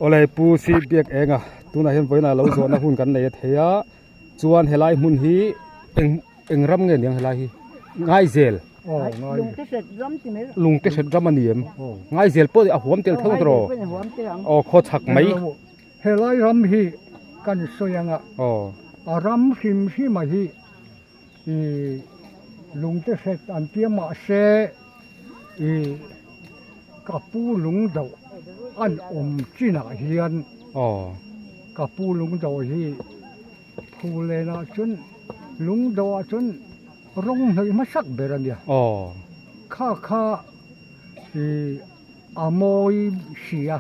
Awle Pu Si Biak Enga tunah hian vawiinah lo zawhna hun kan nei a thei a chuan helai hmun hi eng eng ram nge niang helai hi Ngaizel lungte hret ram a ni em Ngaizel pawh a huam tel tho tawh aw khaw chhak mai. Helai ram hi kan sawi anga a ram hrim hrim a hi i lungte hret an tia mahse i ka pu lung deuh an awm chinah hian ka pu lung deuh hi phulenah chuan lung deuhah chuan rawng hnawih hmasak ber a nia kha kha i a mawi si a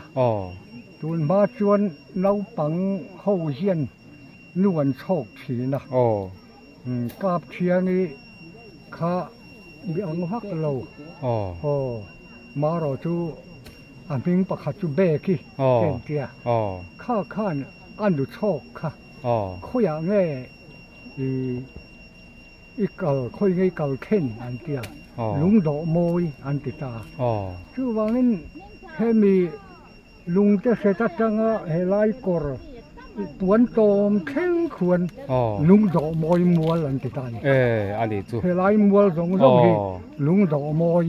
tun hma chuan naupang ho hian nu an chhawk thin a kap thiangi kha mi ang vak lo aw marawh chu a hming pakhat chu beki ka intia kha khan a nu chhawk kha khawiah nge ih i kal khawi nge i kal thlen an tia lungdawh mawi an ti ta chuvangin hemi Lungte hret atanga helai kawr puan tawm thleng khuan lungdawh mawi mual an ti ta a ni. Helai mual zawng zawng hi lungdawh mawi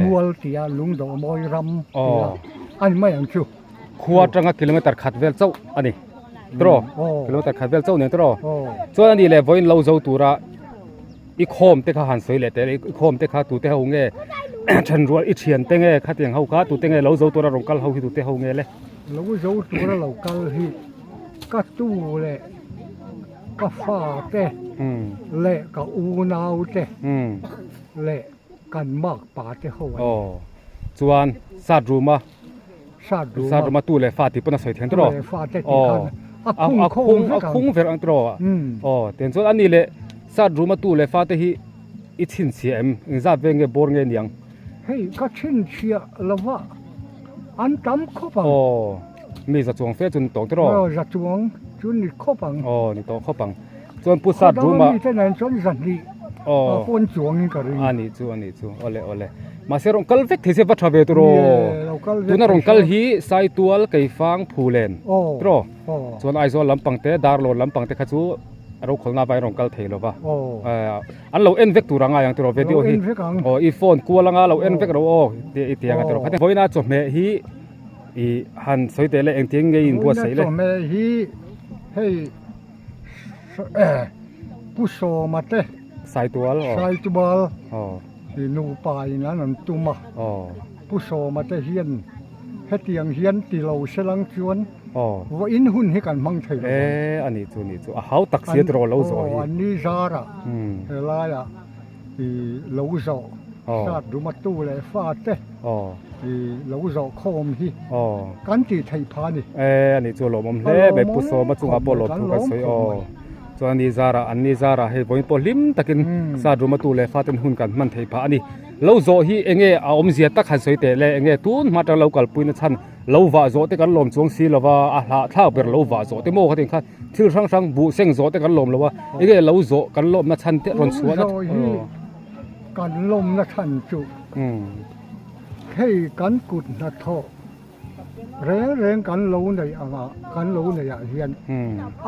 mual tia lungdawh mawi ram tia a ni mai ang chu. Khua atanga kilometer khat vel chauh a ni tawh kilometer khat vel chauh nen tawh chuan a nih leh vawiin lo zo tura I khawm te kha han sawi leh teh i khawm te kha tute ho nge then rual i thian te nge khatiang ho kha tute nge lo zo tura rawn kal ho hi tute ho nge le. Lo zo tura lo kal hi ka tu leh ka fa te leh ka unau te leh kan makpa te ho an ni. Aw chuan sat ruma sat ruma tu leh fa tih pawn a sawi thiam tawh aw a khung a khung ver ang tawh aw tiang chuan ani leh sat ruma tu leh fa te hi i chhinchhiah em engzat vel nge bawr nge niang hei ka chhinchhiah lova an tam khawp ang aw mi za chuang fe chu ni tawh tawh aw za chuang chu ni khawp ang aw ni tawh khawp ang chuan pu sat ruma mi te nen chuan zahnih aw pawn chuang in ka ring a nih chu a nih chu awle awle mahse rawn kal vek thei se va tha ve tur aw tuna rawn kal hi Saitual Keifang Phulen tiraw chuan Aizawl lampang te Darlawn lampang te kha chu a rokhawlna avangin rawn kal thei lova an lo en vek tur a ngai ang tiraw video hi aw i phone kual anga lo en vek ro aw i ti anga tiraw khatin vawiina chawhmeh hi i han sawi teh le engtin nge i inbuatsaih le chawhmeh hi hei Pu Sawma te Saitual aw Saitual aw i nupa in an rawn tum a Pu Sawma te hian hetiang hian ti lo se lang chuan aw vawiin hun hi kan hmang thei lo e a nih chu nih chu a hau tak sia tiraw lo zawh hi aw an ni zarah helaiah i lo zawh sat duma tu leh fa te i lo zawh khawm hi kan tih theih phah a ni. E a nih chu lawmawm hle mai Pu Sawma chungah pawh lawmthu kan sawi aw chuan ni zarah an ni zarah hei vawiin pawh hlim takin sat duma tu leh fa ten hun kan hman theih phah a ni. Lo zawh hi enge a awmzia tak han sawi teh le enge tun hma atang lo kalpui na chhan lo vah zawh te kan lawm chuang si lova a hlahthlak ber lo vah zawh te maw khatin khan thil hrang hrang buh seng zawh te kan lawm lo a enge lo zawh kan lawmna chhan te rawn chhuah na kan lawmna chhan chu hei kan kut hnathawh reng reng kan lo neih anga kan lo neih ah hian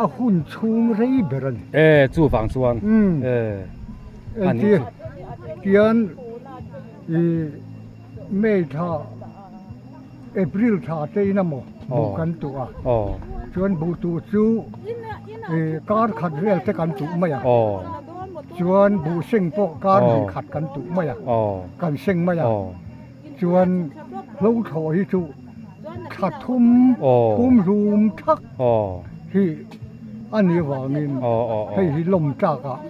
a hun chhung rei ber a ni e chu vang chuan e entir tian i May thla April thla te in a maw buh kan tuh a chuan buh tuh chu ih kar khat vel te kan tuh mai a chuan buh seng pawh kar hnih khat kan tuh mai a kan seng mai a chuan hlo thlawh hi chu thla thum pum hlum thak hi a nih vangin hei hi lawm tlak ah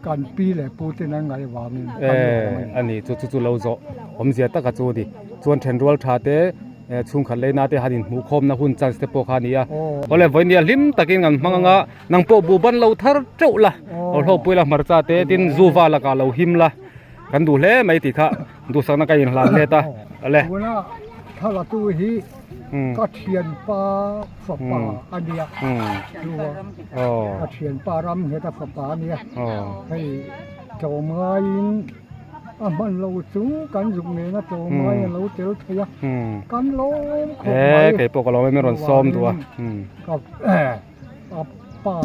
Kan pi leh pu ten an ngaih vangin kan lawm a ni. A ni chu chu chu lo zawh awmzia taka chu a ni. Chuan thenrual tha te chhungkhat leina te han inhmuh khawmna hun chance te pawh kha a ni a. Awle vawinia hlim takin kan hmang anga nang pawh buh ban lo thar teuh la, lo hlawhpui la hmarcha te tin zuva lakah lo him la kan duh hle mai tih kha duhsakna ka inhlan let a. Awle. Tuna thlalatu hi Ka thianpa fapa a nia chu ka thianpa ram nghet a fapa a nia hei tlawm ngaiin A hman lo chu kan zuk nena tlawmngai a lo tel thei a, kan lawm khawp mai. E kei pawh ka lawm e min rawn sawm duh a. Ka a pa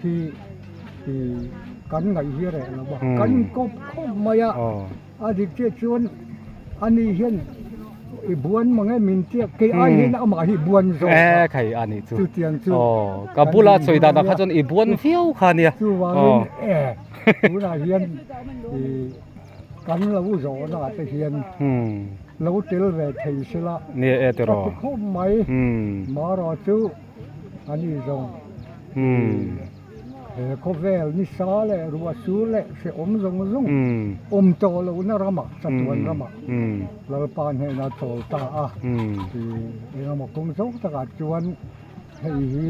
hi kan ngaih hi a reh lo a, kan inkawp khawp mai a, a dik chiah chuan ani hian i buan mang e min tia kei ai hian amah hi buan zawk a. E khai a nih chu. Chutiang chu. Ka bula sawi dan ah kha chuan i buan viau kha nia. Chuvangin e. Tunah hian ih kan lo zawhna te hian lo tel ve thei sela ka ti khawp mai. Marawh chu ani zawng he khawvel nisa leh ruahsur leh hrehawm zawng zawng awm tawh lohna ramah chatuan ramah Lalpa hnenah chawl ta a. Ih engemaw kawng zawng takah chuan. Hei hi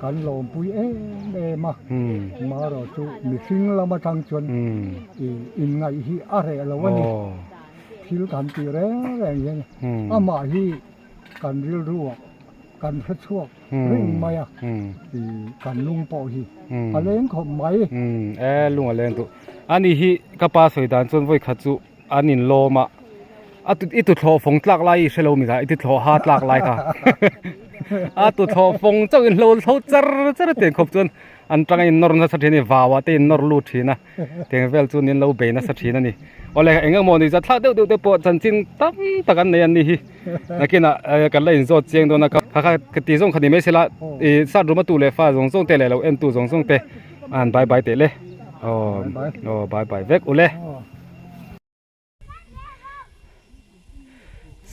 kan lawmpui em em a, marawh chu mihring lam atang chuan inngaih hi a reh lo a ni. Thil kan tih reng reng hian amah hi kan rilruah kan hre chhuak reng mai a, kan lung pawh hi a leng khawp mai. E lung a leng duh. Ani hi ka pa sawi dan chuan vawi khat chu an inlawm a a i tuthlawh fawng tlak lai i hrelo mi kha i tuthlawh ha tlak lai kha a tuthlawh fawng chauh in hlo hlo char char a tiang khawp chuan an tanga in nawr nasa thin a ni vau ah te in nawr lut thin a tiang vel chu nin lo bei nasa thin a ni awle eng emaw ni zat thlak deuh deuh te pawh chanchin tam tak an nei an ni hi nakinah kan la inzawt chiang dawn a kha kha ka ti zawng kha ni mai sela ih sat room a tu leh fa zawng zawng te leh lo en tu zawng zawng te an bye bye teh le aw aw bye bye vek ule.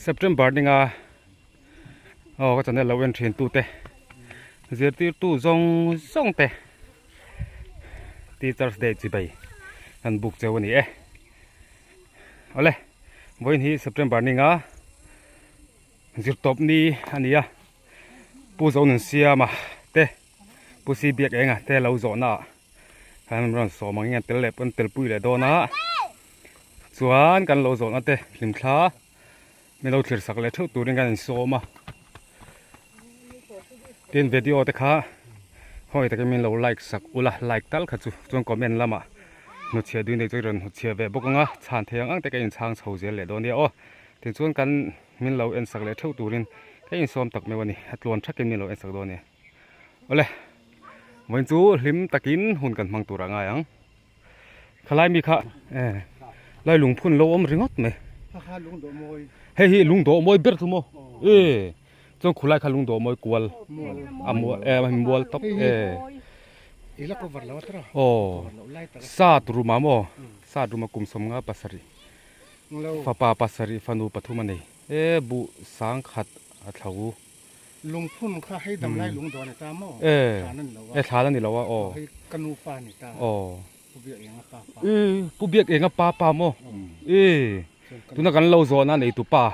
September ninga aw ka channel lo en thin tu te zirtirtu zawng zawng te teachers day chi bai an buk cheu a ni e awle vawiin hi September ninga zirtawp ni a ni a Pu Zonunsiama te Pu Si Biak Enga te lo zawhna ah Kan rawn sawm ang hian tel leh pawn tel pui leh dawn a chuan kan lo zawhna te hlimthla min lo thlir sak leh theuh turin kan insawm a tin video te kha hawi takin min lo like sak ula like tal kha chu chuan comment lamah hnutchhiah dui nei chu i rawn hnutchhiah ve bawk ang a chhan thei ang ang te ka inchhang chho zel leh dawn nia aw tichuan kan min lo en sak leh theuh turin ka insawm tak meuh a ni a tluan thakin min lo en sak dawn a ni awle. Vawiin chu hlim takin hun kan hmang tur a ngai ang. Khalai mi kha e lai lungphun lo awm ringawt mai. Hei hi lungdawh mawi ber chu maw e chuan khulai kha lungdawh mawi kual a e mual tawp e aw sat room ah maw sat room a kum 57 fapa pasarih fanu pathum a nei e buh sangkhat a thlo. Lungphun kha hei dam lai lung dawn a ni ta maw? E, Thlan a ni lo a. E, thlan a ni lo a, aw. Hei ka nu pa a ni ta. Aw. Pu Biak Enga pa pa. E, Pu Biak Enga pa pa maw? E, tuna kan lo zawn a neitu pa,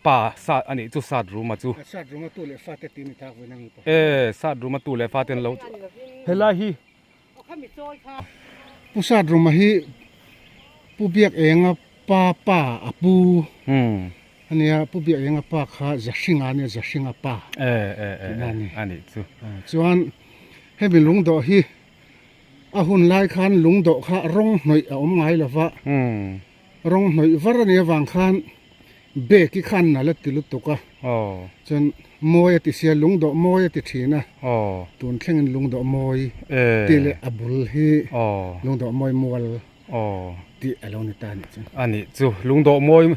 pa sat a nih chu sat ruma chu. Sat ruma tu leh fate tih a ni ta vawiin a ni pawh. E, sat ruma tu leh fate an lo, helai hi. Pu Sat Ruma hi Pu Biak Enga pa pa a pu a nia, Pu Biak Enga pa kha Zahringa a nia, Zahringa pa tihna a ni. Chuan hemi lungdawh hi a hun lai khan lungdawh kha rawng hnawih a awm ngai lo va, rawng hnawih var a nih avang khan Beki khan nal a ti lutuk a, chuan mawi a ti sia, lungdawh mawi a ti thin a, tun thlengin lungdawh mawi tih leh a bul hi lungdawh mawi mual tih a lo ni ta a nih chu. A nih chu, lungdawh mawi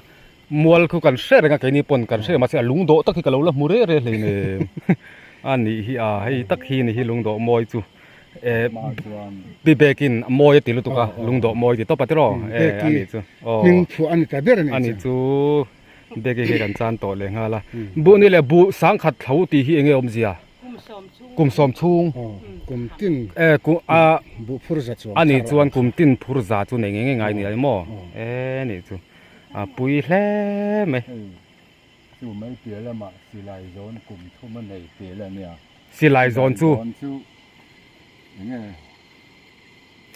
mual khu kan hre reng a, keini pawn kan hre mahse a lungdawh tak hi ka lo la hmu reh reh hleinem a nih hi a, hei tak hi ni hi lungdawh mawi chu. Eh, pi bekin mawi a ti lutuk a, lungdawh mawi ti tawp a tiraw? Eh, a nih chu. Aw. Hming phuah a ni ta ber a nih chu. A nih chu. Beki hi kan chan tawh leh nghal a. Buh ni leh buh sangkhat thlo tih hi enge awmzia? Kum sawm chhung. Aw, kum tin. Eh, ku a. Buh phur za chuang. A nih chuan kum tin phur za chu nei ngei ngei ngai ni a ni maw? Eh, nih chu. A pui hle mai. Chu mai piah lamah silai zawn kum thum a nei tel a nia. Silai zawn chu. Silai zawn chu enge?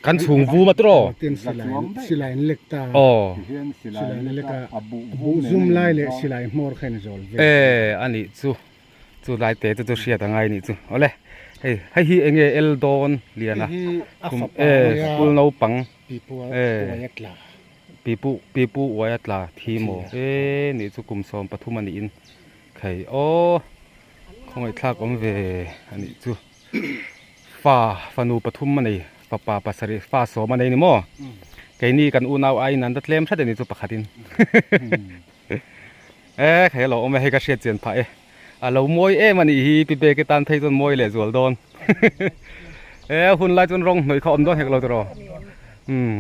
Kan chhung vum a tiraw? Tin silai silai an lek ta. Aw. Tihian silai an lek a, a buh buh zum lai leh silai hmawr kha in zawl vel. E a nih chu. Chu lai te chu chu hriat a ngai nih chu. Awle hei hei hi enge el dawn lian a. Hei hi a fapa mai a. School naupang. Pipu a puai a tla. Pipu pipu uai a tla thi maw e nih chu kum 13 a niin khai aw khawngaih thlak awm ve a nih chu fa fanu pathum a nei fapa pasarih fa sawm a nei ni maw keini kan unau aiin an la tlem hret a nih chu pakhatin e khai a lo awm e hei ka hriat chian phah e a lo mawi em a nih hi pi bek tan phei chuan mawi leh zual dawn e hun lai chuan rawng hnawih kha awm dawn hek lo tiraw umm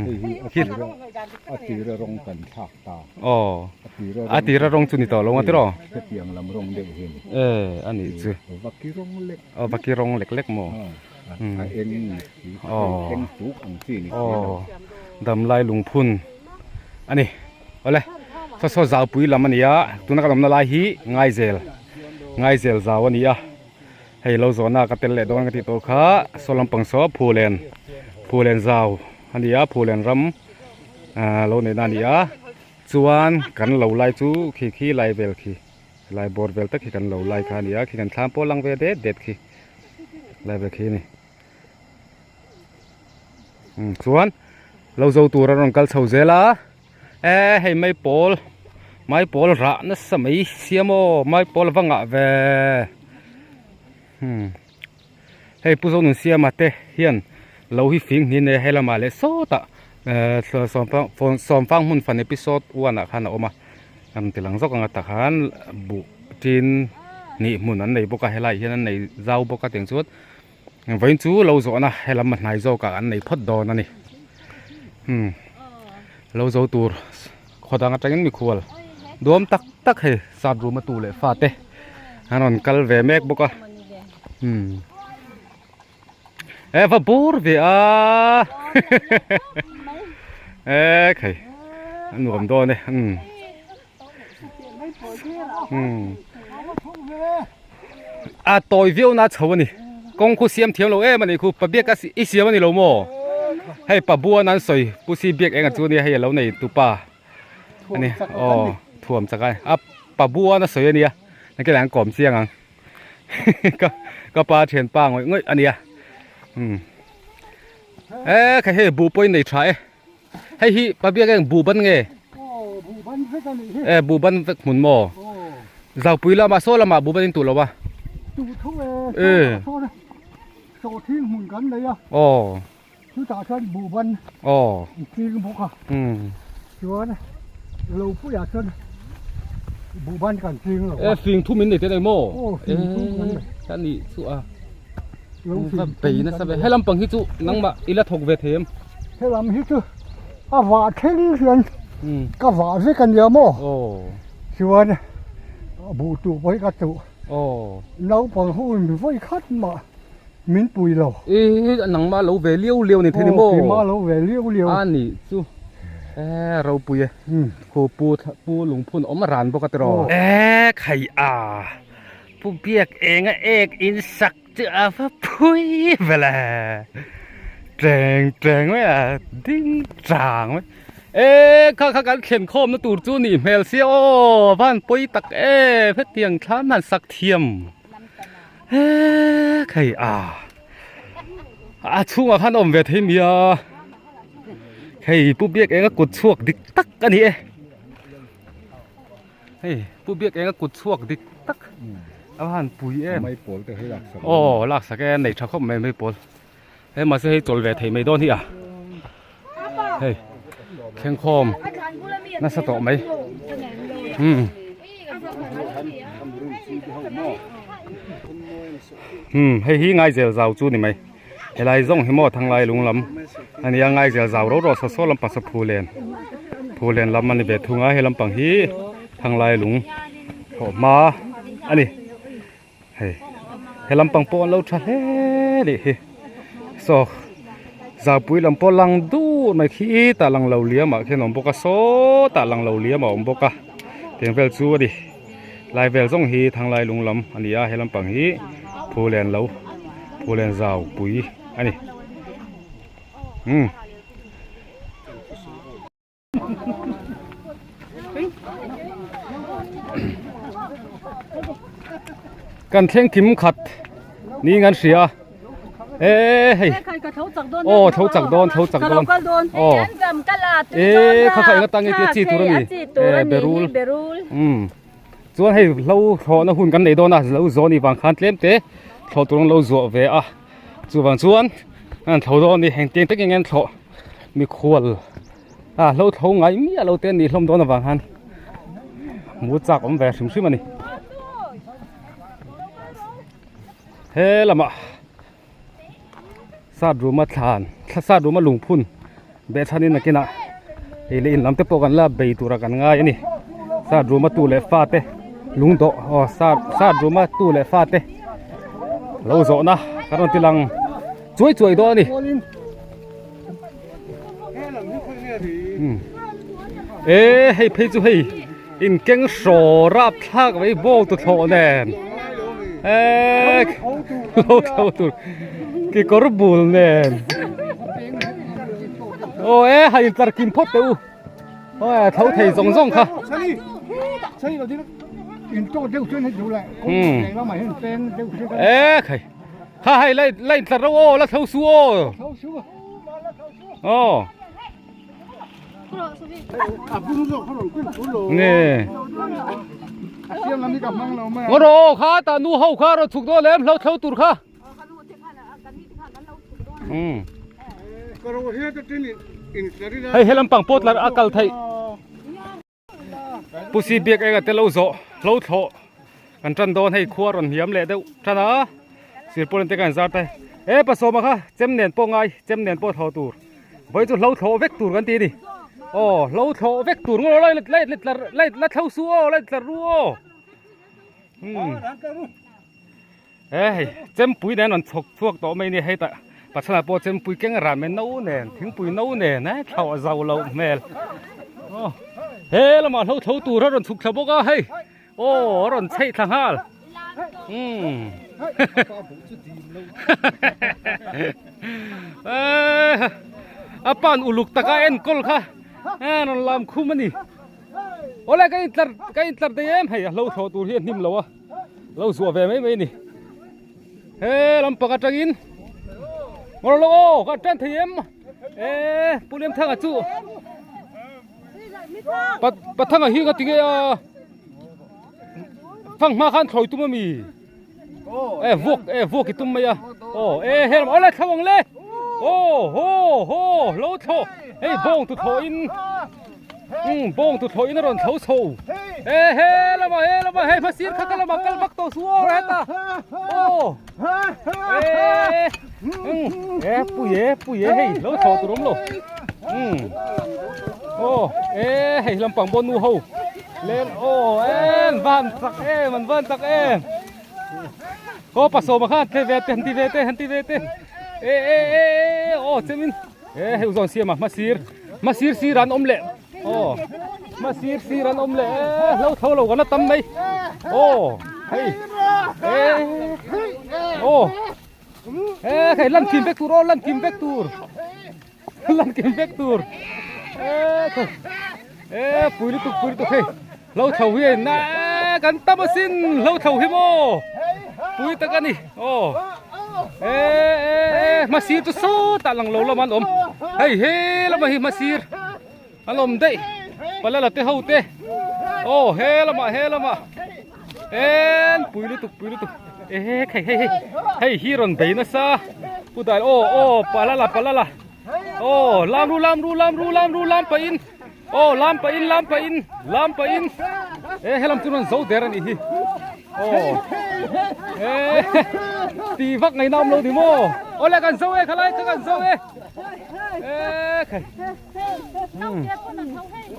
a tira rawng kan thlak ta aw a tira rawng chu ni tawh lo ang tiraw hetiang lam rawng deuh hi e a nih chu vaki rawng lek aw vaki rawng lek lek maw a eng aw eng tuk ang chi ni aw damlai lungphun a ni awle saw saw zaupui lam a ni a tuna kan awmna lai hi ngaizel ngaizel zau a ni a hei lo zawhna ka tel leh dawn ka tih tawh kha saw lampang saw phulen phulen zau a ni a phulen ram ah lo neihna a ni a chuan kan lo lai chu khi khi lai vel khi lai bawr vel tak hi kan lo lai kha a ni a khi kan thlam pawh a lang ve det det khi lai vel khi a ni. Chuan lo zo tur a rawn kal chho zel a e hei mai pawl mai pawl rah nasa mai siam aw mai pawl a va ngah ve hmm hei pu zo nun siama te hian lo hi fing hnin e he lamah leh sawtah eh sawmfang hmun fan episode one ah khan a awm a an ti lang zawk ang a tah khan buh tin hnih hmun an nei bawk a helaiah hian an nei zau bawk a tiang chuan. Vawiin chu lo zawhna helam a hnai zawkah an nei phawt dawn a ni. Hmm. Lo zo tur khaw dang atangin mikhual duam tak tak hei sat room a tu leh fa te an rawn kal ve mek bawk a. Hmm. E va bur ve a. E khai. An nuam dawn e. Hmm. Hmm. A tawi viau na chho ani. Kawng khu siam thiam lo em ani khu pabiak a i siam ani lo maw. Hei pabuan an sawi pu si biak eng a chu nia hei alo nei tupa ani aw thuam chak a a pabuan a sawi ania nakin an kawm chiang ang ka ka pa thianpa ngawih ngawih ania hmm e kha hei buh pawhin nei tha e. Hei hi pabiak eng buh ban nge? Aw buh ban vek a nih hi. E buh ban vek hmun maw? Aw. Zaupui lamah saw lamah buh ban in tuh lo a? Tuh tho e, saw lamah sawn saw thing hmun kan nei a. Aw. Chutah chuan buh ban Aw. in ching bawk a. Um. Chuan lo puiah chuan buh ban kan ching lo a. E fing thum in nei te nei maw? Aw fing thum kan nei. E ka nih chu a. Lo fing thum bei nasa ve. He lampang hi chu nangmah i la thawk ve thei em? He lam hi chu a vah thleng hian ka vah vek a nia maw? Chuan buh tuh pawh hi ka tuh. Naupang ho in vawi khat mah min pui lo. I nangmah lo ve liau liau ni thei ni maw? Keimah lo ve liau liau. A nih chu e ropui e. Khu pu pu lungphun awm ran bawk a tiraw? E khai a Pu biak enga ek in sak chu a va phui vel e tleng tleng mai a ding chang mai e kha kha kan thlen khawm na tur chu nih hmel sia aw van pawi tak e hetiang thlam han sak thiam e khai a a chhungah khan a awm ve thei mi a hei pu biak enga kut chhuak dik tak a ni e. Hei pu biak enga kut chhuak dik tak a va han pui em. Mai pawl te hi lak sak. Aw lak sak e nei tha khawp mai mai pawl. Hei mahse hei chawl ve thei mai dawn hi a. Hei thleng khawm nasa tawh mai. Um. Um hei hi ngai zel zau chu ni mai. Helai zawng hi maw thanglai lung lam a nia ngai zel zau ro ro saw saw lampang saw phulen phulen lam a ni ve thung a he lampang hi thanglai lung thawh hma a ni hei he lampang pawh an lo tha hle nih hi saw zaupui lam pawh lang dur mai khi tah lang lo liam ah khian a awm bawk a sawtah lang lo liam a awm bawk a tiang vel chu a ni. Lai vel zawng hi thanglai lung lam a ni a he lampang hi phulen lo phulen zau pui a ni umm. Kan thleng kim khat niin kan hria. E hei. Aw tho chak dawn tho chak dawn. Aw. E kha kha enga tange tia chi tur ani. E berul. Um. Chuan hei hlo thlawhna hun kan nei dawn a lo zawh ni vang khan tlem te thlawh tur an lo zuah ve a. Chuvang chuan an thlo dawn a ni engtiang takin an thlawh mikhual a hlo thlo ngai miah lo te an nih hlawm dawn avang khan mu chak awm ve hrim hrim a ni. He lamah sat ruma thlan sat ruma lungphun behchhanin nakinah ei leh in lam te pawh kan la bei tura kan ngai a ni sat ruma tu leh fa te lungdawh aw sat sat ruma tu leh fa te lo zawhna kan rawn ti lang chuai chuai dawn a ni e hei phei chu hei in keng hraw rap thlak mai bawng tu thlawh nen e lo thlo tur kekawr bul nen aw e han in tlar kim phawt teh u aw tho thei zawng zawng kha e khai kha hei la la in tlar ro aw la tho su aw aw Nge. Ngawr aw kha ta nu ho kha rawn chhuk dawn lem hlo thlo tur kha. Hei he lampang pawt lar a kal theih. Pusi biak eng a te lo zawh hlo thlawh kan tan dawn hei khua rawn hniam leh deuh tan a sirpawlin te kan zar ta e pasawma kha chem nen pawh ngai chem nen pawh thlawh tur vawi chu hlo thlawh vek tur kan ti a ni aw hlo thlawh vek tur ngaw lai lai tlar lai la thlo su aw lai tlar ru aw umm he hei chempui nen an chhawk chhuak tawh mai a ni hei tah Pathana pawh chempui keng ran mai no nen thingpui no nen eh thlauh a zo loh hmel aw he lamah hlo tho tur a rawn chhuk thla bawk a hei aw a rawn chheih thla nghal umm a pan uluk taka enkawl kha a rawn lam khum a ni awle ka intlar ka intlar daih em hei a hlo thlawh tur hi a hnim lo a lo zuah ve mai mai a ni. He lampang atangin ngawr lo aw ka tan thei em e pu lem thanga chu pathanga hi ka tinge a thang hma khan thloi tum ami e vuak e vuak i tum mai a aw e he lam awle thlo ang le aw ho ho lo thlo hei bawng tu thlawh in Um bawng tu thlawh in a rawn thlo chho e he lama he lama hei hmasir kha ka lama kal vak tawh su aw heta aw e um e pui e pui e hei lo thlawh tur awm lo um aw e hei lampang pawh nu ho len aw en van chak em an van chak em aw pasawma khan tle ve te han ti ve te han ti ve te e e e aw chemin e hei zawn siama hmasir Hmasir sir an awm leh aw hmasir sir an awm leh e hlo tho lo kan la tam mai aw hei e aw e hei lan kim vek tur aw lan kim vek tur lan kim vek tur e khaw e pui lutuk pui lutuk hei hlo tho hi hei na kan tam asin hlo tho hi maw pui tak a ni aw. E e e hmasir chu sawtah lang lo lam an awm hei he lamah hi hmasir an awm daih palala te ho te aw he lamah he lamah en pui lutuk pui lutuk e hei hei hei hei hi rawn bei nasa pu dai aw aw palala palala aw lam ru lam ru lam ru lam ru lam pahin aw lam pahin lam pahin lam pahin e helam chu rawn zo der a nih hi. Aw e ti vak ngaih na awm lo ni maw awle kan zo e khalai kha kan zo e e khai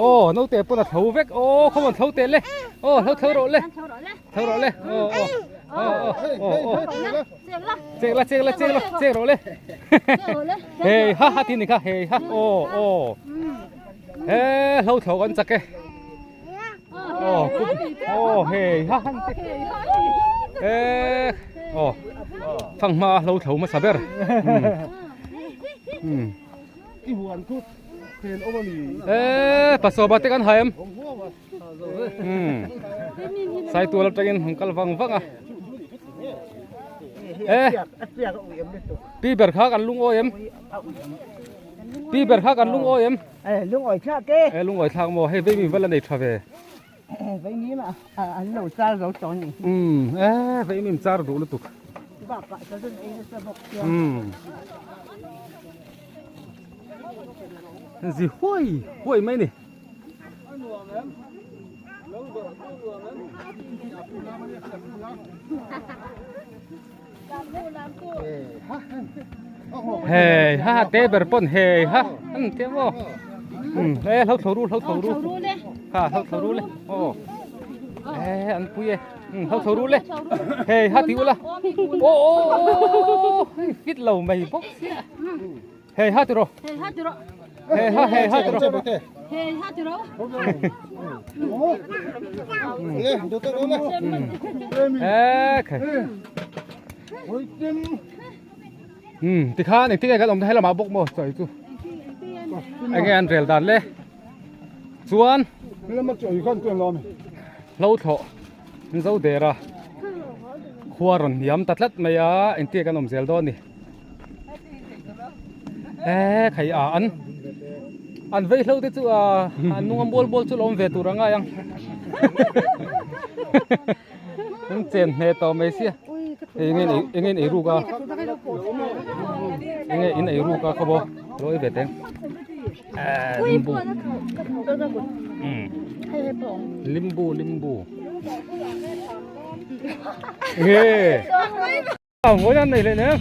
aw naute pawn a tho vek aw khaw an tho teh le aw hlo tho rawh le tho rawh le aw aw aw aw aw chek la chek la chek la chek rawh le hei ha ha ti ni kha hei ha aw aw he hlo tho kan chak e Aw aw hei ha han te e aw fanghma a hlo thlo hmasa ber um e pasawma te kan haem um saitual atangin han kal vang vang a. Eh. Pi ber kha kan lungawi em? Pi ber kha kan lungawi em? Eh lungawi thlak e. Eh lungawi thlak maw hei vei mi vel a nei tha ve. Eh vei mi ma an lo char zo tawh ni. Um eh vei mi char duh lutuk. Bakah ka zun ei nasa bawk sia. Um. Zi huai huai mai ni. Hei ha te ber pawn hei ha an te maw um e hlo tho ru hlo tho ru ha hlo tho ru le aw e an pui e um hlo tho ru le hei ha ti ula ô ô ô fit lo mai bawk sia hei ha ti ro Hei ha ti ro. hei ha hei ha ti ro Hei ha ti ro. e khai tikhan engtin nge kan awm ta helamah bawk maw chawi chu enge an rel dan le chuan hlo thlawh an zo der a khua rawn hniam ta tlat mai a engtin nge kan awm zel dawn a ni e khai a an an vei hlo te chu a an nung a mual mual chu lo awm ve tur a ngai ang an chen hne tawh mai sia eng nge eng nge in ei ruk a eng nge in ei ruk a khaw lo ei ve teng limbu limbu limbu nge ngồi ăn này lên nữa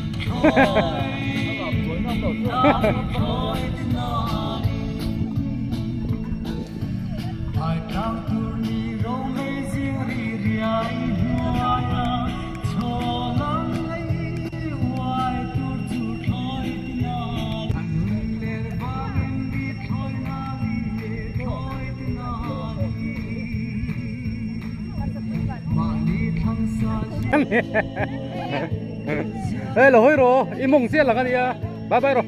Ê lo hoi ro, i mong sia lang ania. Bye bye ro.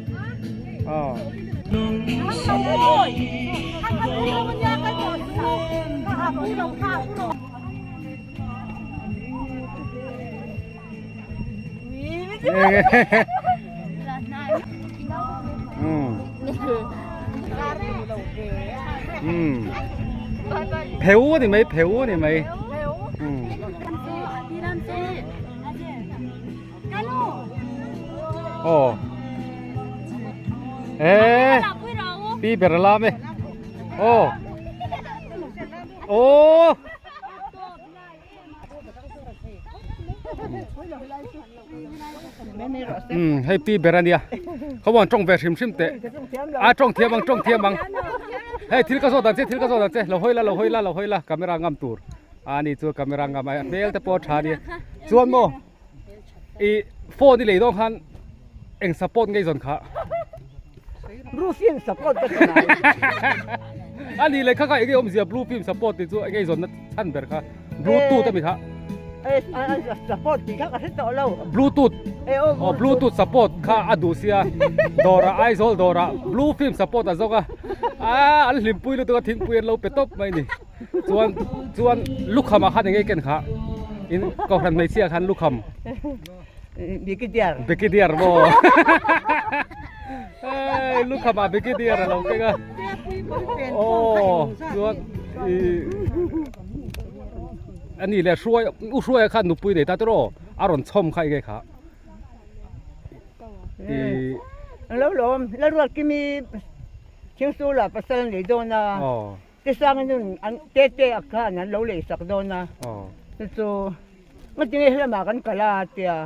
Ờ. Pheu ni mai, pheu ni mai. Ồ. Ê. Pi ber lam e. Ồ. Ồ. Hei pi ber ania. Khaw tawng ve hrim hrim teh. A tawng thiam ang tawng thiam ang. Hei thil ka zawt ang che thil ka zawt ang che lo hawi la lo hawi la lo hawi la camera ngam tur. A ni chu camera ngam a hmel te pawh a tha ania. Chuan maw i phone i lei dawn khan eng support ngei zawn kha. Blue film support ka ti ngai. A ni leh kha kha enge awmzia blue film support tih chu enge zawn na chhan ber kha bluetooth ami kha. E support tih kha ka hre tawh lo. Bluetooth. Oh bluetooth support kha a duh sia dawrah Aizawl dawrah blue film support a zawk a. A an hlimpui lutuk a thingpui an lo pe tawp mai ni. Chuan chuan lukham ah khan enge ken kha in kohhran hmeichhia khan lukham. Bikidiar. Bikidiar maw. Hei lukham ah bikidiar a lo keng a. Aw chuan i ani leh hruai u hruai khan nupui nei ta tawh aw a rawn chhawm kha enge kha. I Lo lawm la ruat kimi thingsul ah pasal nei dawn a. Te sang nun an te te a khan an lo lei sak dawn a chu chu ngatinge helamah kan kal a tia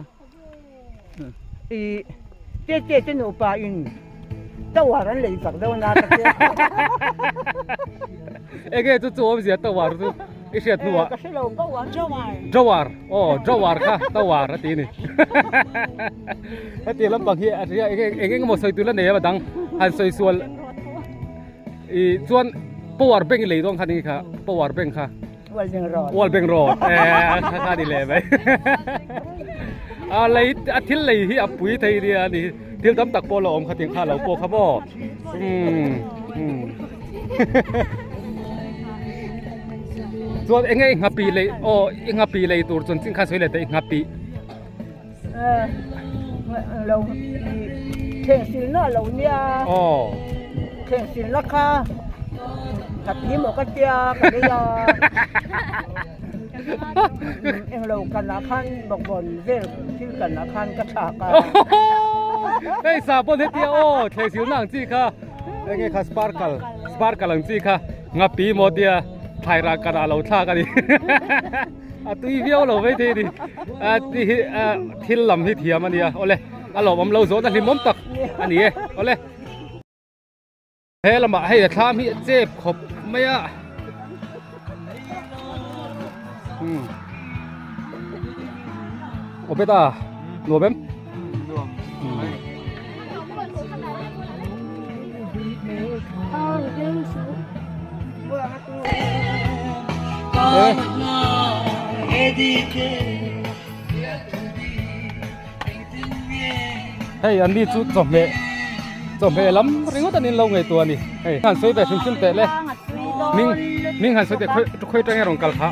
i te te te nupa in tower an lei sak dawn a ka tia enge chu chu awmzia tower chu i hriat hnuah ka hre lo tower tower aw tower kha tower a ti ni heti lampang hi a hria enge eng eng emaw sawi tur la nei a dang han sawi sual I chuan power bank i lei dawn kha ni kha power bank kha wall bank road wall bank road eh kha kha ni le mai a lei a thil lei hi a pui thei nia ani thil tam tak pawh lo awm kha ting kha lo pawh kha maw um um chuan enge i nghapi lei aw i nghapi lei tur chuan chin kha sawi leh teh i nghapi. Lo thleng silna a lo nia. Aw. Thleng silna kha ka ti maw ka tia ka lei a. Englo kanah khan bawkbawn vel thil kanah khan ka thlak a. Hei sahbawn hetia aw thleng silna ang chi kha enge kha sparkle sparkle ang chi kha ngapi maw tia thlairah kanah lo thlak a ni. A tui viau lo mai thei a ni a ti hi a thil lam hi thiam a nia awle a lawmawm lo zawhna hlimawm tak a ni e awle he lamah hei a thlam hi a chep khawp mai a um aw beta nuam em nuam Hei an ni chu chawhmeh chawhmeh lam ringawt an inlo ngaihtuah a ni hei han sawi ve hrim hrim teh le hming hming han sawi teh khawi khawi atangin rawn kal kha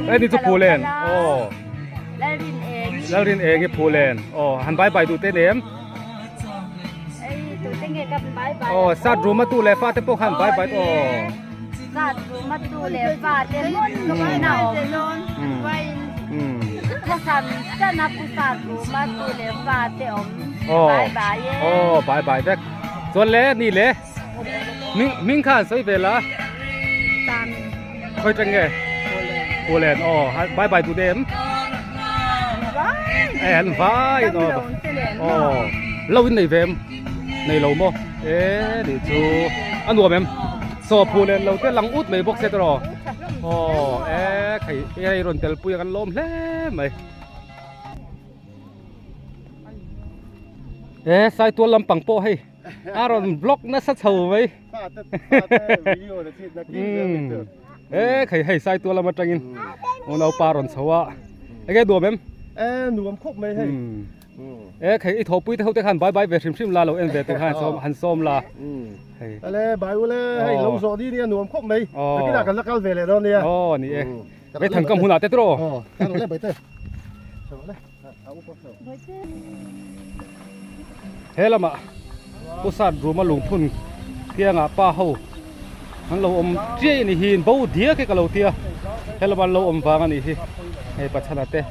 hei ni chu Phulen aw Lalrin eng i Phulen aw han bye bye duh te nem. Aw sat room a tu leh fa te pawh khan bai bai aw. Sat room a tu leh fa te hmun hmun a awm. Thasam chan a pu sat room a tu leh fa te awm. Bai bai e. Aw bai bai vek. Chuan le ni le ming ming khan sawi ve la. Tam. Khoi tang nge? Pulen aw bai bai tu dem. An vai in aw. Aw lo in nei ve em? Nei lo maw? E nih chu a nuam em? Saw Pulen lo te lang ut mai bawk se tawh. Aw e khai hei rawn tel pui a kan lawm hle mai. E Saitual lampang pawh hei a rawn vlog nasa chho mai. E khai hei Saitual lam atangin unaupa rawn chho a enge nuam em? E nuam khawp mai hei. E khai i thawhpui te ho te khan bai bai ve hrim hrim la lo en ve tur khan sawm han sawm la. Hei. Ale bai ule hei lo zawh ni nia nuam khawp mai. Takinah kan la kal ve leh dawn nia. Aw ni e. Ve thang kam hunah te tiraw. Aw kan le bai te. He lamah Pu Sat Ruma lungphun kiangah pa ho an lo awm chiai a ni hi bo diak hi ka lo tia he lamah an lo awm vang a nih hi hei Pachhana te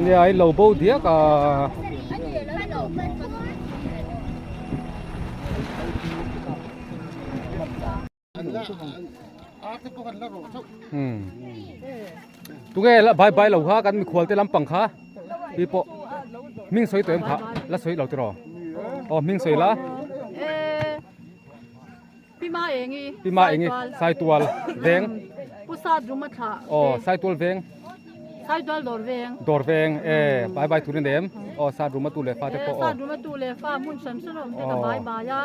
nia in lo bo diak a. Tunge la bai bai lo kha kan mikhual te lampang kha pi pawh hming sawi tawh em kha la sawi lo tiraw aw hming sawi la Pima engi Pima engi Saitual veng Pusat ruma thla aw Saitual veng Saitual dawr veng. Dawr veng e bai bai tur in em aw sat ruma tu leh fa te pawh aw. Sat ruma tu leh fa hmun hran hran awm te ka bai bai a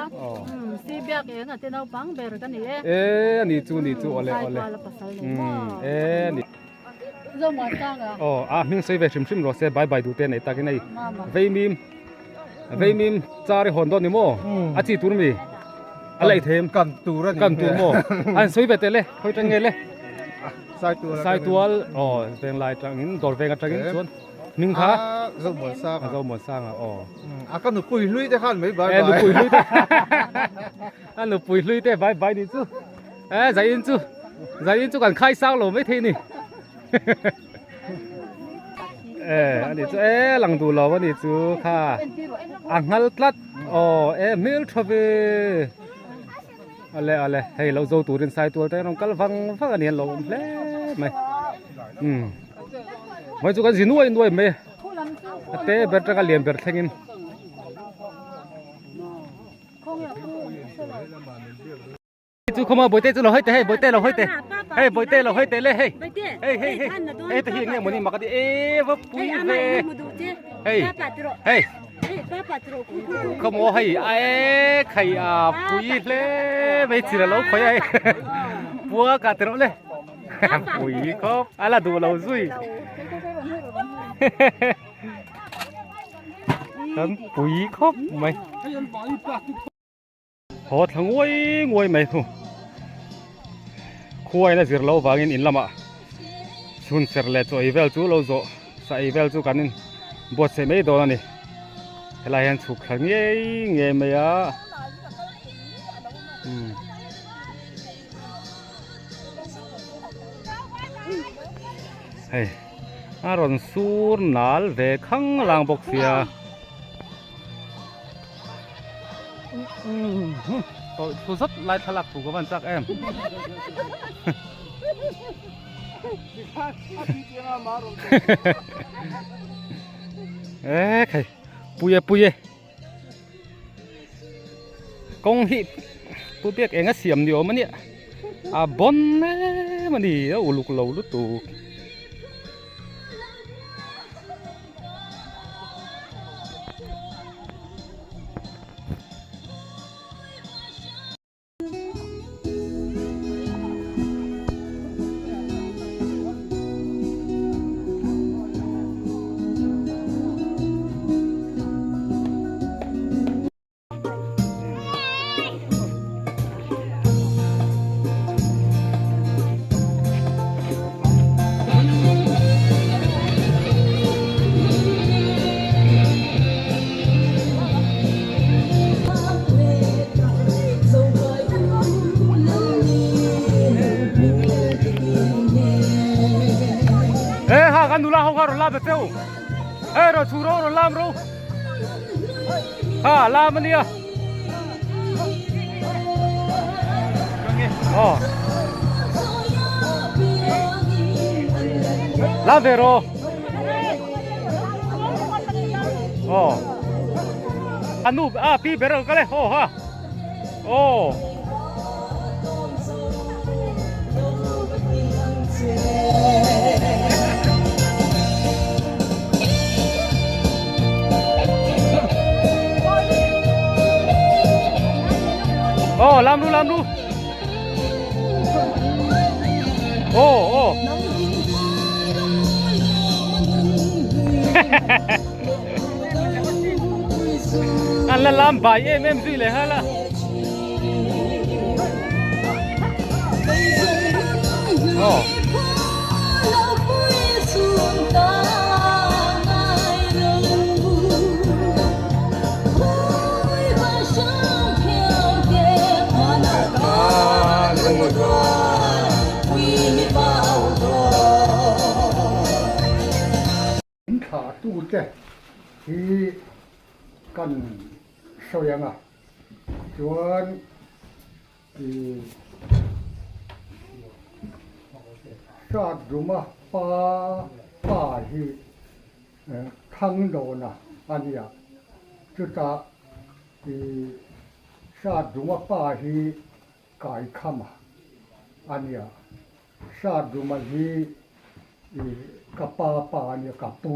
si biak eng a te naupang ber ka ni e. E ani chu ni chu awle awle. Saitual a pasal nei maw. E ni. Zo muan tlang a. Aw a hming sawi ve hrim hrim rawh se bai bai duh te nei takin hei vei mim vei mim char i hawn dawn ni maw a chi tur mi a lei them kan tur a ni kan tur maw an sawi ve teh le khawi tang nge le. Saitual aw venglai atangin dawr veng atangin chuan hming kha Zomuansanga Zomuansanga aw a ka nupui hlui te khan mai bai bai nupui hlui te a nupui hlui te bai bai ni chu e zaiin chu zaiin chu kan khai sang lo mai thei ni e ani chu e lang duh lo ani chu kha a nghal tlat aw e hmel tha ve. Ale ale hei lo zo turin Saitual te rawn kal vang vang a ni an lo awm hle mai umm mai chu kan zi nuai nuai mai a te ber atanga lian ber thlengin. Chu khawma bawihte chu lo hawi teh hei bawihte lo hawi teh hei bawihte lo hawi teh le hei hei hei hei hei te hi eng nge mawni mak a ti e va pui ve hei hei. Khawmaw hei ae khai a pui hle mai chin alo khawi a hei pua ka ti rawh le pui khawp a la duh lo zui kan pui khawp mai. Haw thla nguai nguai mai thu khuain a zir loh vangin in lamah Hun serh leh chaw ei vel chu lo zawh sa ei vel chu kan in buatsaih mai dawn a ni. Helai hian chhuk thla ngei ngei mai a. Umm. Hei a rawn sur nal ve khang lang bawk sia. Tawih thu zat lai thlalak thu ka van chak em. Ê khai pui e pui e kawng hi pu biak eng a siam ni awm a nia a bawn em a ni a uluk lo lutuk. Ê ha kan nula ho kha rawn lam ta cheu ê rawn chhuk ro rawn lam ro ha lam ania aw lam ve ro aw anu a pi ber rawn kal e aw ha aw. Aw lam ru lam ru aw aw an la lam bai em em zui leh nghal a. Aw. In thlahtute hi kan sawi ang a, chuan ih Hratduma pa pa hi Thangdawna a nia, chutah ih Hratduma pa hi Kaikhama a nia, Hratduma hi i ka pa pa a nia, ka pu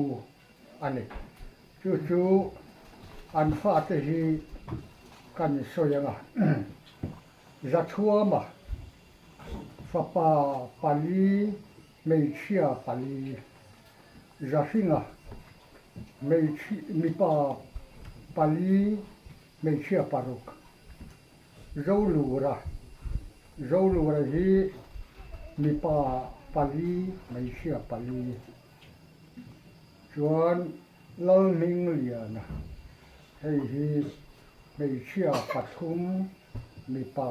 a ni. Chu chu an fate hi kan sawi ang a, Zathuama fapa pali hmeichhia pali, Zahringa hmeichhi mipa pali hmeichhia paruk, Zolura, Zolura hi mipa pali hmeichhia pali chuan Lalhmingliana hei hi hmeichhia pathum mipa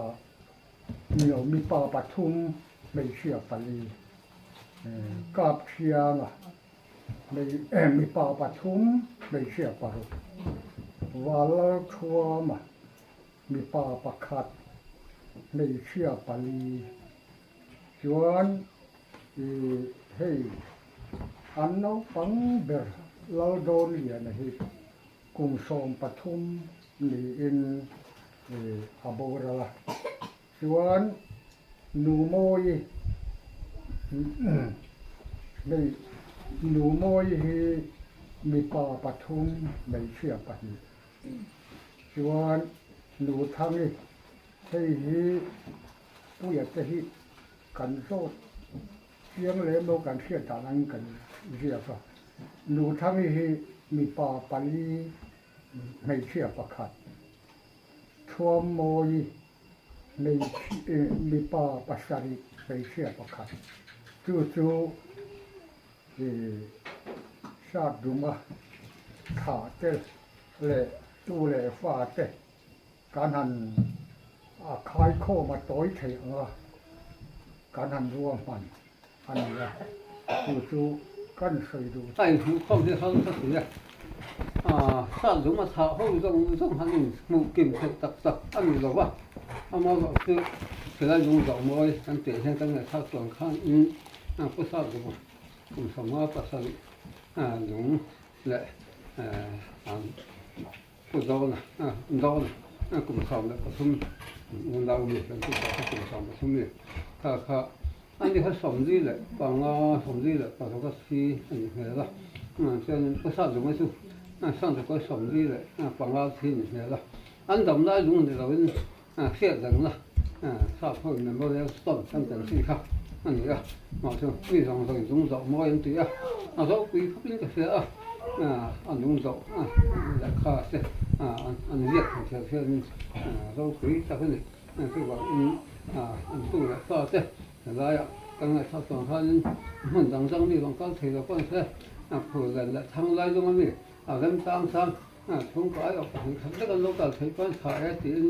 nilo mipa pathum hmeichhia pali Kapthianga mipa pathum hmeichhia paruk Valalthuama Mipa pakhat, hmeichhia pali chuan ih hei an naupang ber Laldawnliana hi kum 13 niin ih a boral a, chuan Numawi hmei Numawi hi mipa pathum hmeichhia pahnih. Chuan Nuthangi hei hi Puia te hi kan zawt chiang lem lo kan hriat dan angin kan ziak a. Nuthangi hi mipa pali hmeichhia pakhat, Thuammawi mipa pasarih hmeichhia pakhat chu chu. I sat duma thlah te leh tu leh fa te kan han a khai khawm a tawi theih ang a, kan han ruahman a ni a, chu chu kan sawi duh. A inhmuh khawm hi hal ka ti a, sat duma thlah ho zawng zawng han inhmuh kim theih tak tak a ni lo va, amaherawhchu chu silai lung zawh mawi kan tih hian kan ngaihthlak chuan khan in pu sat duma kum 50 pasarih lung leh an pu Dawna Dawna kum 13 unau mi kan tih tawh kha kum 13 mi kha kha ani kha 45 46 a thi a nih hmel a chuanin pu Satlunga chu 1945 thi a nih hmel a an dam lai lung ni loin Hriat dangna sap ho in memorial stone kan tel thin kha a ni a, mahse mi zawng zawng in lung zawh mawi an ti a, a ropui khawp in ka hria a, a lung zawh lehkha te an ziak thei thiam hian in ropui tak a ni, chuvang in an tu leh fa te helaiah kan ngaihthlak chuan khan in hmun dang dang mi rawn kal thei lo pawh an hre, phur len leh thang lai lung a mi a remchang chang. Chhungkaw aiawh pahnih khat vek an lo kal theih chuan tha e tiin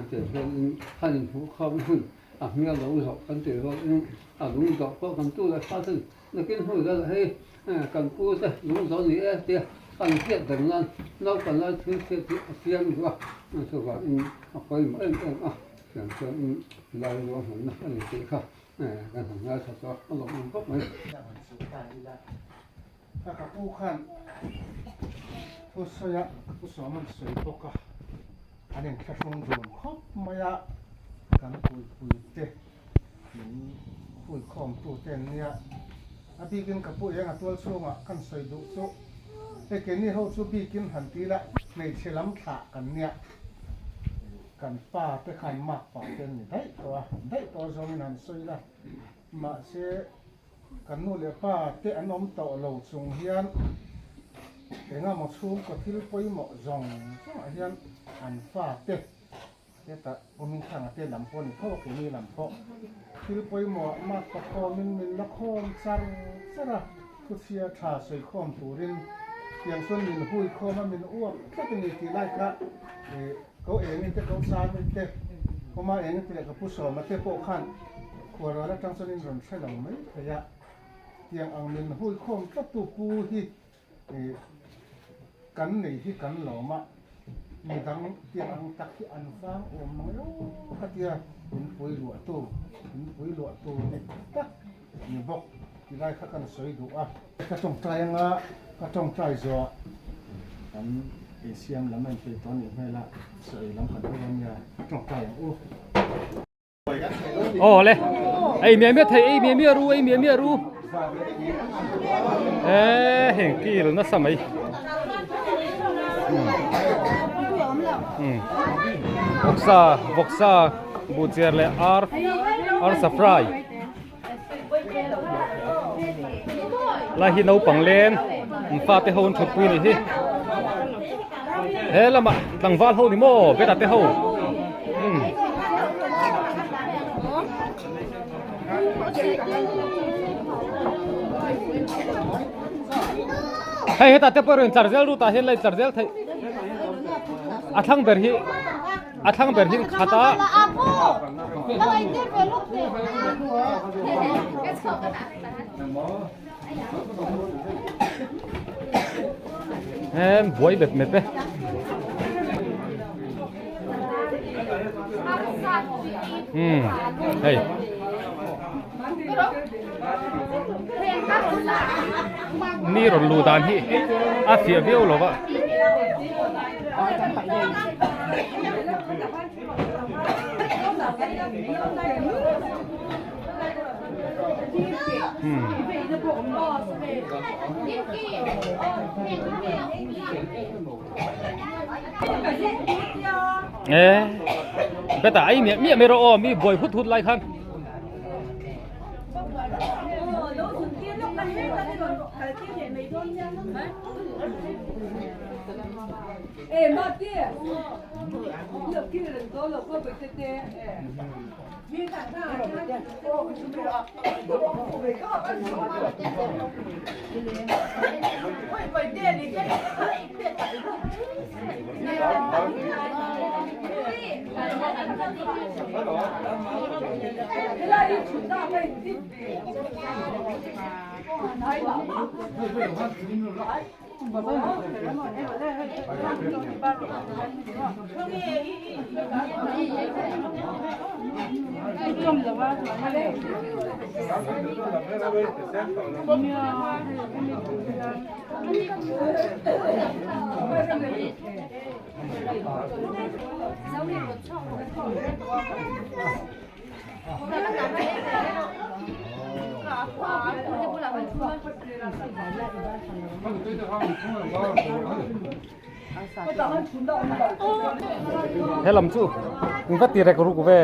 tiang hian in han inhmuh khawm hun a hmel lo zawh kan tih rual in a lung zawh pawh kan tu leh fa ten nakin hnu zel hei kan pu te lung zawh ni e tia an hriat reng nan naupang lai thil hriat hi a chiang duh a chuvang in a pawimawh em em a tiang chuan in lai ruahmanna a ni tih kha kan han ngaithla tawh a lawmawm khawp mai. Ka ka pu khan thu sawi a, ka pu sawm an sawi bawk a, an inthlahrung dun khawp mai a, kan puipui te min hui khawm tu te an nia, a bikin ka pu eng a tual chhungah kan sawi duh chu hei keini ho chu bikin han ti ila hmeichhe lam thlah kan nia, kan pa te khan mak pa te an ni daih tawh a, daih tawh zawngin han sawi ila mahse. Kan nu leh pa te an awm tawh lo chung hian engemaw chhungkaw thil pawimawh zawng zawngah hian an fa te hetah awmin thanga te lam pawh a ni tho a keini lam pawh thil pawimawhah mak pa khawmin min la khawm char char a, thuchhia tha sawi khawm turin tiang chuan min hui khawm a min uap tlat a ni tih lai kha ih ko engin te ko changin te kawma engin te leh ka pu sawma te pawh khan Khuaral atang chuan in rawn hre lo mai thei a, tiang ang min hui khawm tlat tu pu hi kan nei hi kan lawm a, midang tiang ang tak hi an vang awm mang eo ka tia in pui luah tu, in pui luah tu dik tak ni bawk ti lai kha kan sawi duh a. Ka tawngtai anga ka tawngtai zawh kan eisiam lam a inpeih tawh a nih hmel a, sawi lam kan hawi ania tawngtai ang u. Aw le ei miah miah thei ei miah miah ru ei miah miah ru e heng kil nasa mai vawksa vawksa buhchiar leh ar arsa fry lai hi naupang leng fate ho an thutpui a nih hi he lamah tlangval ho ni maw beta te ho umm hei hetah te pawh rawn tlar zel ru tah hian la in tlar zel theih a thlang ber hi. A thlang ber hi khat a. Em buai bet mep e. Hmm. Hei. Ni rawn luh dan hi a fiah viau lo va. Hmm. Ê, beta ai miah miah mai rawh aw mi buai hut hut lai khan. He lam chu in va ti rek ruk ve.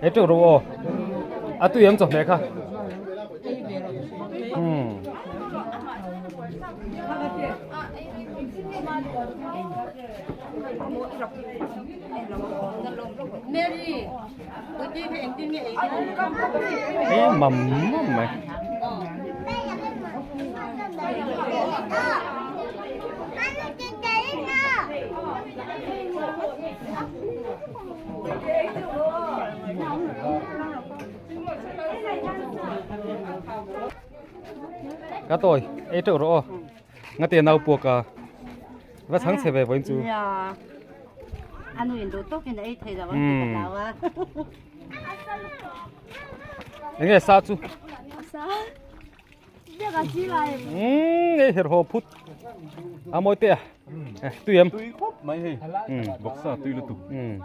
He teuh ru aw. A tui em chawhmeh kha. Hmm. Ê mầm mầm mày. Cá tôi, ê teuh rawh aw. Nga te nau puak a. Va chhang chhe ve vawiin chu. Nia. A nu in duh tawkin a ei thei lo ang tih ka hlau a. Enge sa chu? Sa. Biak a chi lai. Umm ei her haw phut. A mawi te a. Tui em? Tui khawp mai hei. Bawksa tui lutuk. Umm.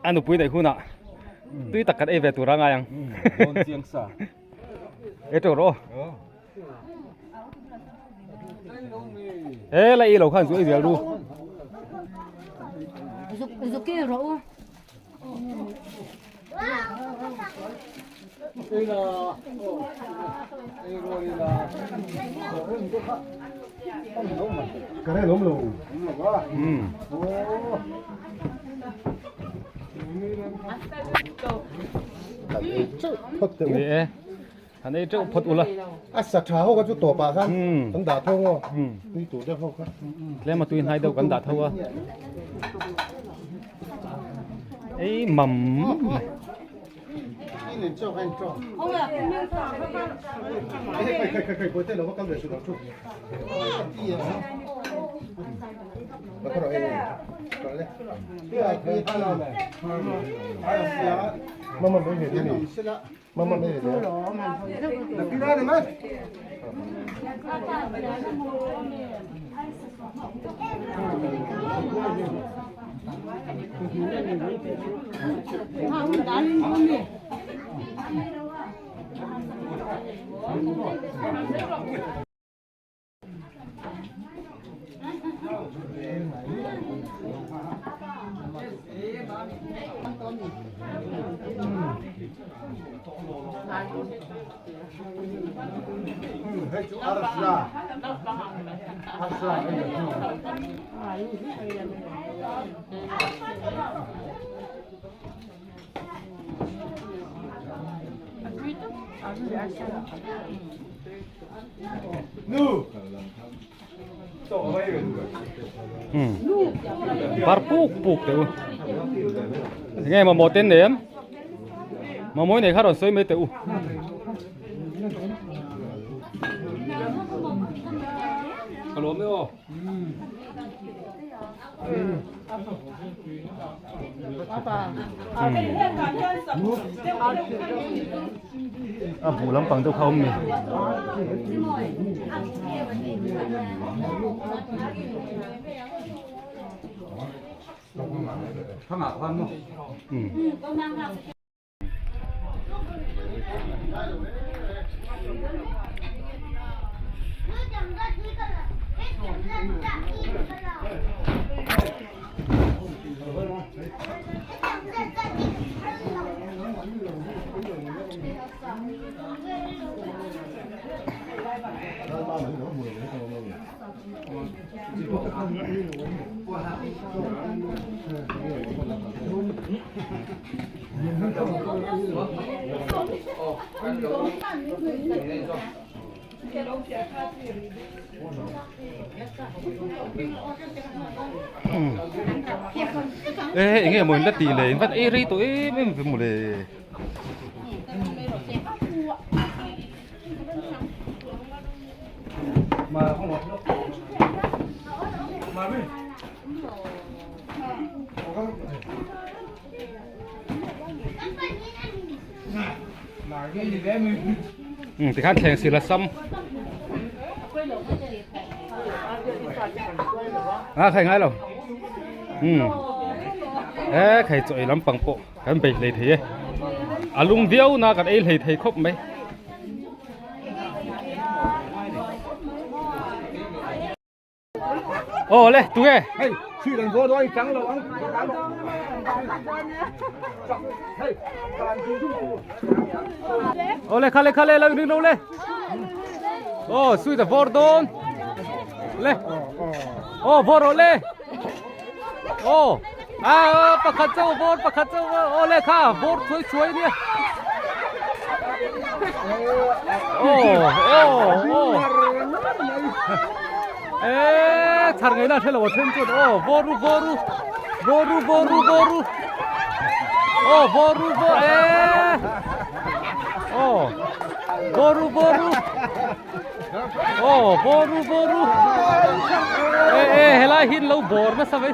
A nupui daih hunah tui tak kan ei ve tur a ngai ang. Dawn chiang sa. Ei teuh rawh aw. He la i lo khan chu ei zel ru. Zuk zuk ki rawh u. Ni e. Han ei teuh phawt ula. A sa tha ho kha chu tawpah khan kan dah tho ngaw. Tui tur deuh ho kha. Tlem a tui hnai deuh kan dah tho a. Ei mam mai. Bar puk puk teh u enge mamawh te nei em mamawh i nei kha rawn sawi mai teh u. Ka lawm e aw. A buh lampang deuh kha a awm ni. Ê enge maw in la tih le in vat ei rei tawh em em ve mawle. Tikhan thleng sila sam a khai ngai lo e khai chaw ei lampang pawh kan bei hlei thei e a lung viau na kan ei hlei thei khawp mai Ồ le, tu nghe. Hey, suy đàn vô đôi trắng lâu ăn. Ô le, khale khale lâu đứng đâu le. Ô, suy là vô đôn. Le. Ô, vô rồi le. Ô. À, pakhat châu vô, pakhat châu vô. Ô le kha, vô chuối chuối đi. Ô, ô, ô. Ê, char ngai na thela wa then chuan ô voru voru voru voru voru ô voru vo ê ô voru voru ô voru voru ê ê helai hin lo bor na sa vai